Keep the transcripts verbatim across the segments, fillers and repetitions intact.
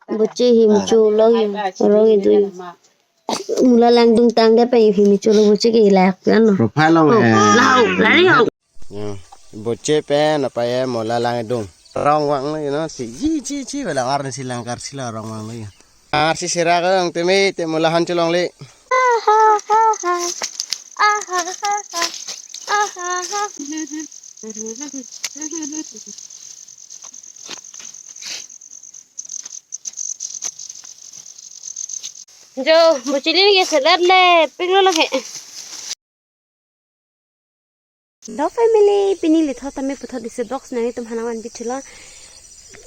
Boche him cholo yo, rong idu yo. Mula langdung tangte pa him cholo boche ke ilak ano. Profile long, eh. Lau, lari ho. Ya. Boche pen apa ya mula langdung. Rong vanglo yo, si ji ji ji bela arni si lang kar si la rong vanglo yo. Arsi sera ko ang temi te mula han cholongle. Jo, boche lin ke selat le, pik lo lake. Hello family, pini lithot tame puthot isi box nangtum hanang an bichula.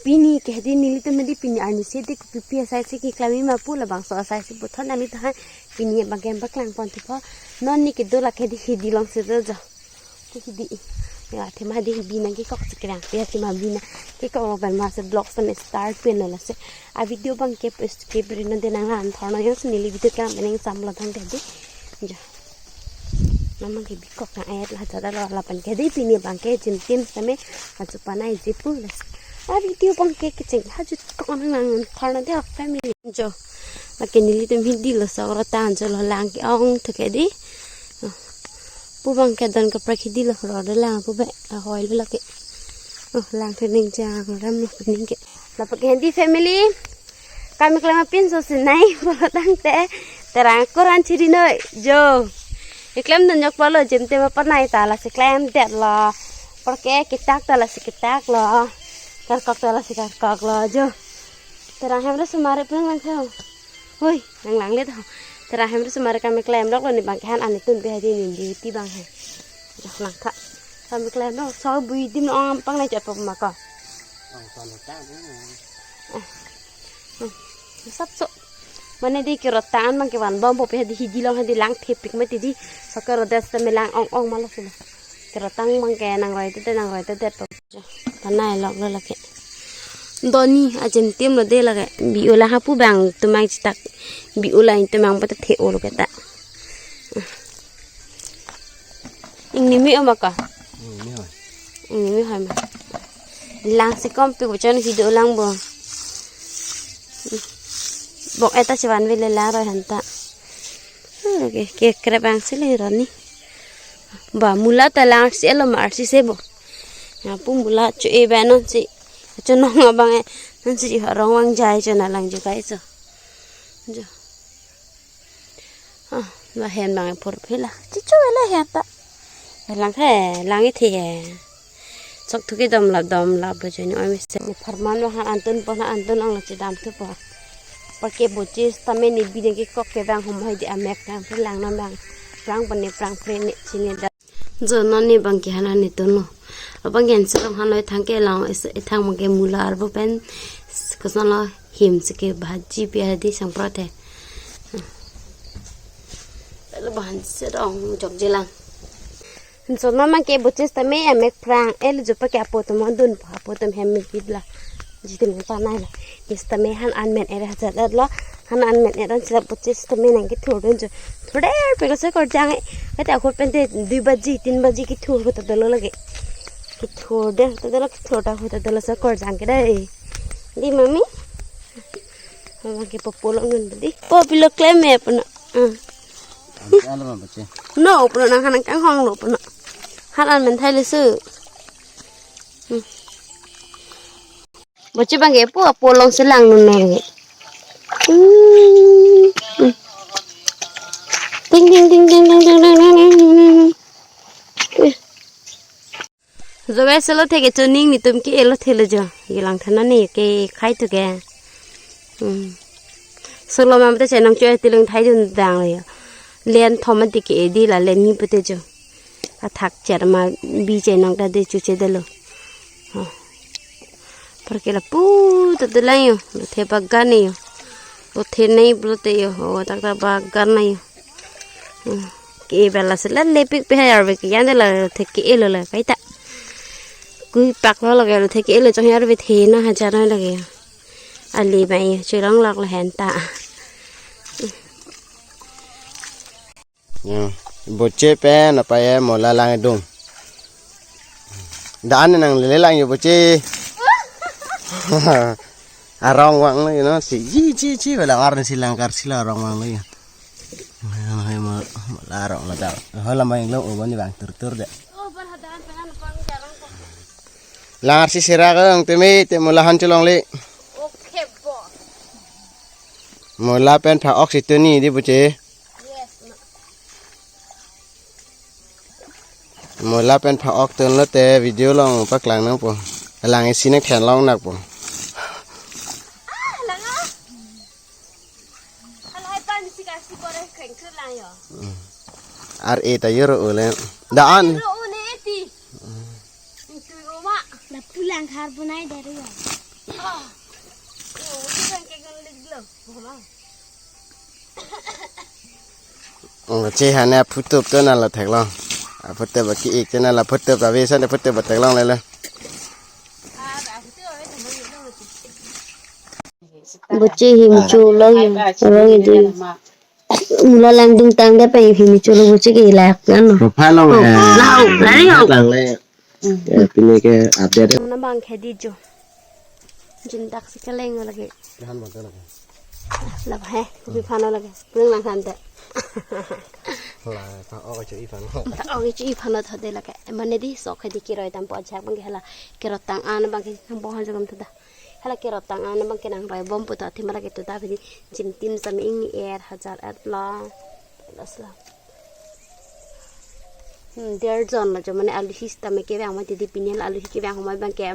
Pini ke hedi nelitum hedi pini arni si di kopi pi asai si keklem ma pu labangso asai si puthot nangtum han pini abang ke paklang pon thupo. Non ne kedo lake di hidi long si do jo. Ke hidi. Ya, athema di bi nangkekok si kerang. Ya, athema bi nangkekok lo pen ma si vlog tame start pen lo si. A video abang ke skip ri non de nang lan thor no yo si neli video kelang pen nang cham lo thang de di. Jo. Non abang ke bikok nang ayat la jada lo lapen ke di pini abang ke jim tim tame ajupanai jipu les. A video abang ke kecheng hajut kok nang nang thar na dia family. Jo. Lake nelitum hidi lo so ro tan jo lo lang ke-ong thu ke di. Pu abang ke don ke prak hidi lo ro de lang pu be ahoi lo lake. Oh, lang ke ning jang ram lo ning ke. Lapen ke hedi family. Kami keklem apinso si nai pulo tangte terang koran chiri noi jo. Keklem dun jok pulo jim tim apanai ta lasi klemdet lo. Porke ketak ta lasi ketak lo. Karkok ta lasi karkok lo jo. Terang hem ro sumare pulang lang thau. Hoi, lang lang le thau. Terang hem ro sumare kami klem lok lo ne abang ke han an tun pe hadi ne di ti abang he. Dah lang tha. Kami klem lok so bui dim lo ang pang nai chot pok ma ko. Eh. Hmm. Sap so. Mane di kerotang abang ke van bom po pe hadi hidi long hadi lang thepik mati di. So kerodet tame lang ong ong ma lo si lo. Kerotang abang ke nang roi te te nang roi te te po. Panai lok lo lake. Doni ajen tim lo de lake. Bi ola hapu abang tumang chitak. Bi ola in tumang pata the olo ke ta. Ingni me oma ka? Ingni me hoi. Ingni me hoi ma. Lang si kom pe ko chon hido lang bo. Bok eta chevan vele la roi hanta. Hmm, ke ke krep ang si le roni. Ba mula ta lang si elo mar si se bo. Ya pu mula cho e ba non si. Cho nong abang e. Non si rong vang jai cho na lang jo kai so. Jo. Ah, ba hen abang e phur phila. Chichu vele hen ta. Lang he, lang ithi he. Sok thuki dom lap dom lap bo joni oi mesen. Pharman lo han an tun pon han an tun ang lo chedam thupo. Porke boche tame ne bi nangkekok ke abang hom hoi di amek abang phe lang non abang. Prang pon ne prang phre ne chine da. Jo non ne abang ke han an ne tun lo. Abang ke answer long han lo ethang ke lang es-, ethang abang ke mula arbo pen s-, koson lo him si ke bhaji pi hadi sang prot he. Pelo bahan serong jok jelang. Insomma abang ke boche tame amek prang el jupa ke apo atum dun po apo atum hem mit la. Jitin ta nai la. Nis tame han an men er hajar er lo. Han an men er an sila boche tame nangkethur dun jo. Thur der pe ko se kor jang e. Kate akut pen te dui baji, tin baji kethur ho ta dolo lage. Kethur der ta dolo kethur ta ho ta dolo se kor jang ke dai. Di mami. Mama ke popolo nun di. Po pilo klem e puna. Ah. Ang kalo ma boche. No, puno nang hanang kanghong lo puno. Han an men thai le su. Hmm. Boche abang ke pu apo along si lang non non ke. Hmm. Hmm. Ting ting ting ting ting ting ting ting ting. Eh. Jobe solo the ke chuning netum ke elo thelo jo. Yelang thana ne ke khai tu ke. Hmm. Solo mam te chenong cho tiling thai dun dang le yo. Len thom ati ke edi la len ni pute jo. Athak cher ma bi chenong ta de chu che delo. Oh. Porke lapu ta de lang yo. Lo the bagan ne yo. Lo the nei blo te yo. Oh, tak ta bagan na yo. Hmm. Ke bela sila lepik pe hayar be ke yan de la the ke elo la kaita. Kui pak lo lage lo the ke elo chong yar be the na hajar na lage. Ali ba ye chulong lok la hen ta. Ya, boche pen apa ya mula langdung. Dan nang lele lang yo boche. Arong vanglo, you know, si ji ji ji, bela arni si langkar si la arong vanglo, ya. Hai mo, mo la arong la dal. Ho lam bang lo, o bani bang tur tur de. Langkar si sera ka ang temi, te mo la han chelong le. Okay, boss. Mo la pen pha-ok si tuni di buche. Yes, ma. Mo la pen pha-ok tun lote video along paklang nangpo. Alang isi nangthen long nakpo. Ah, lang ah. Halahai pan si kasi bore kengkir lang yo. Ar e ta yoro ule. Daan. Ro une eti. Itu uma. Lapu langkar punai dari ya. Ah. Yo, itu kan kengkir lagi lo. Mama. Ong che hane aphutup to na la theklong. Aphutup ba ki-ik to na la aphutup ba ve san aphutup ba theklong lele. Buche him chulo yo, arong idu. Mula langdung tangdet pa him chulo buche ke lak kan. Profile long, eh, lau, lari ho. Lang le. Eh, pini ke update. Nabang khedi jo. Jindak si keleng lagi. Kahan bonta lagi. Lap hai, kopi phano lagi. Pulang lang khan te. La, pha-ok chu i phano. Pha-ok chu i phano thode lagi. Mane di sok khedi kiroi dampo ajak bang ke hala. Kirot tang an bang ke nang bohan jagam thada. Hala kirot tang an bang ke nangroi bom puta thimara ke tuta phidi jim tim sami ing er hajar at la. Las la. Hmm, der jon lo jo mane alusi sitame kevang ma tidi pini la alusi kevang homoi bang ke.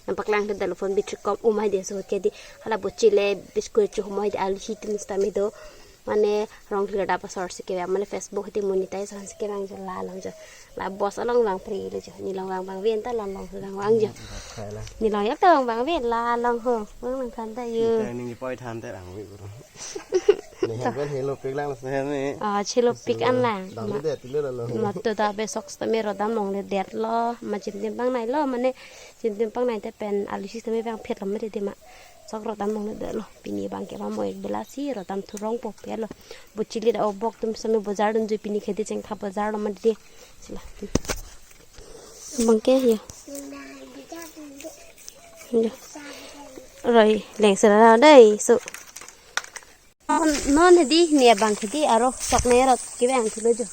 Nang paklang ke dalo phone battery kom umai de so ke di hala buche le biscuit chu homoi de alusi tim sitame do. Mane rong clear da pasar si kevang mane Facebook hiti monetize han si kevang jo la long jo. La boss along vang pri le jo. Ni long vang bang ven ta long long vang vang jo. Ni long yak ta long vang ven la long ho. Vang lang khan ta yo. Ni poi than te rang vi guru. Ni hem pen helo pik lang se hem ni. Ah, chelo pik an lang. Dang le det le la long. Ma to da be sok sitame rodam longledet lo. Ma jim tim pangnai lo mane jim tim pangnai te pen alusi sitame vang phet lo mane de ma. Sok rodam longledet lo. Pini bang ke ma mo ek bela si rodam thurong po pe lo. Buche le da o bok tum sami bojar dun jui pini khedi chengkha bojar lo ma didi. Sila. Bang ke yo. Yo. Roi leng sera dei so. Non, non hedi ne bang khedi aro sok ne rot kevang thulo jo.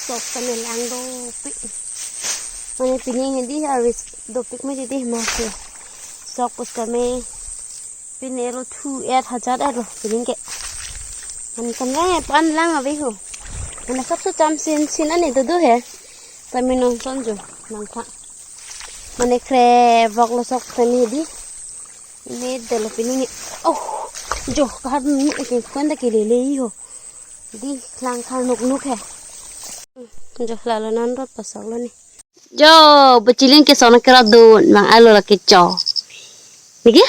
Sok sami lang dopik. Mane pini hedi harvest dopik ma didi ma ke. Sok pusitame. Pini ero thu et hajar ero pini ke. An kan lang e pan lang ave ho. Mane sok so cham sin sin ane do do he. Tame non son jo nang kha. Mane kre vok lo sok tame di. Ne delo pini ni. Oh, jo kahar ni ke kon da ke lele ho. Di lang khar nuk nuk he. Jo lalo non rot pasok lo ni. Jo, buche le ke son ke ra dun, mang alo la ke cho. Niki?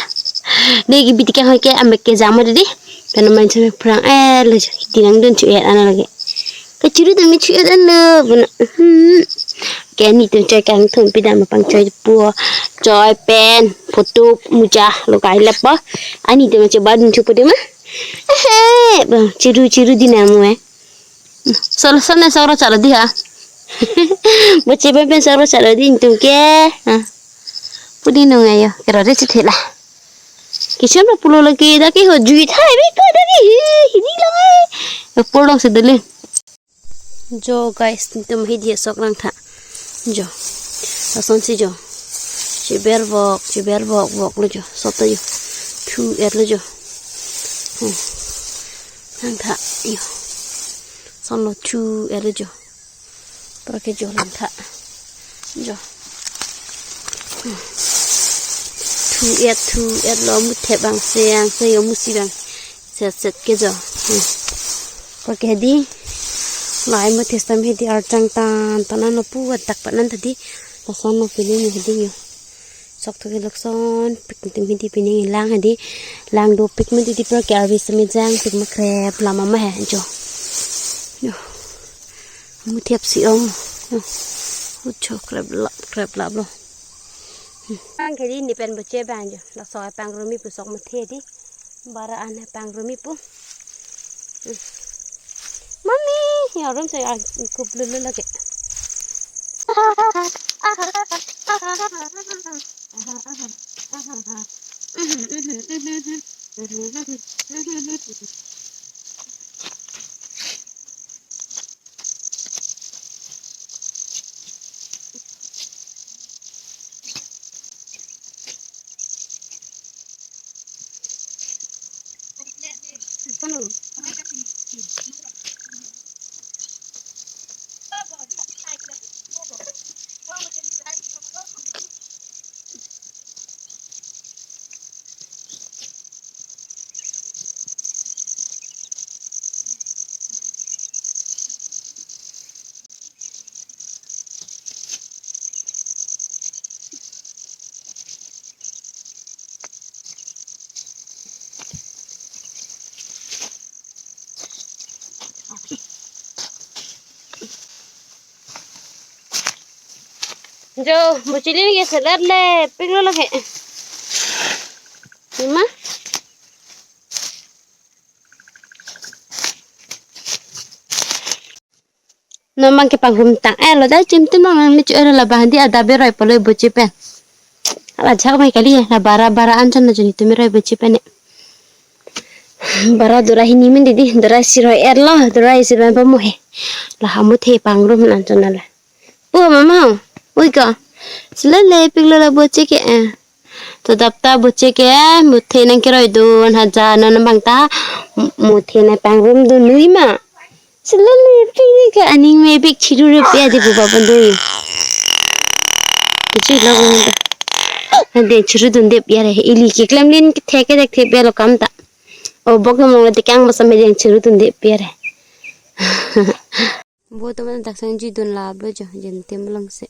Niki biti ke hoi ke ambek ke jang ma didi. Pen main chame phrang eh lo jo. Dinang dun chu eh ana lagi. Ke churu dun mi chu eh ana. Bana. Hmm. Ke ni tun choi kang thun pidam pang choi pu. Choi pen, photo muja lo kai lepo. Ani tun ma che ba dun chu pu de ma. Eh, bang churu churu dinang mo eh. Solo sone soro chalo di ha. Buche pen pen soro chalo di intum ke. Ha. Pudi nung ayo. Kero re chithela. Kisam ra pulo lagi da ke ho jui thai be ko da ke hi hi di lo. Pulong se dele. Jo guys, intum hi di sok lang tha. Jo. Lason si jo. Chiber vok, chiber vok, vok lo jo. Sota jo. Thu er lo jo. Hmm. Lang tha. Yo. Son lo thu er lo jo. Pura ke jo lang tha. Jo. Hmm. Thu er, thu er lo mu thep bang se, ang se yo mu si bang. Set set ke jo. Hmm. Pura ke di. Lai mo thes tam hedi arjang tan tan no pu atak panan tadi. Lason no pili ni hedi yo. Sok thok ke lokson pik tim hedi pini lang hedi. Lang dopik mo di di pura ke arvi semi jang pik ma krep lama ma he jo. Yo. Mu thiap si ong. Yo. Ucho krep lap krep lap lo. Bang ke di ni pen buche bang jo. Laso pang rumi pu sok muthe di. Bara an pang rumi pu. Mami, ya rum saya kup lulu lagi. Jo, buchili ke selar le, pik lo lake. Ima? Non abang ke pangrum tang, eh, lo dai chim tim nang nang ni chu, eh, la bang di ada beroi polo buchi pen. Ala jak mai kali, la bara bara anchon na juni tumi roi buchi pen ne. Bara dura hini min didi, dura isi roi er lo, dura isi pen pamu he. La hamu the pangrum anchon na la. O mama, ui ka. Sila le pik lo la buchi ke, eh. To dap ta buchi ke, eh, muthe nang keroi dun, haja non abang ta, mu-, muthe nang pangrum dun nui ma. Sila le pik ni ke aning me bik chiru rup ya di buba pon dun. Kichi lo bun ta. Hande chiru dun dep ya re, ili ke klemlin ke the ke dek the pe lo kam ta. O bok mo de kang masam me deng chiru dun dep ya re. Bo to man dak sang ji dun la bo jo, jem tem long se.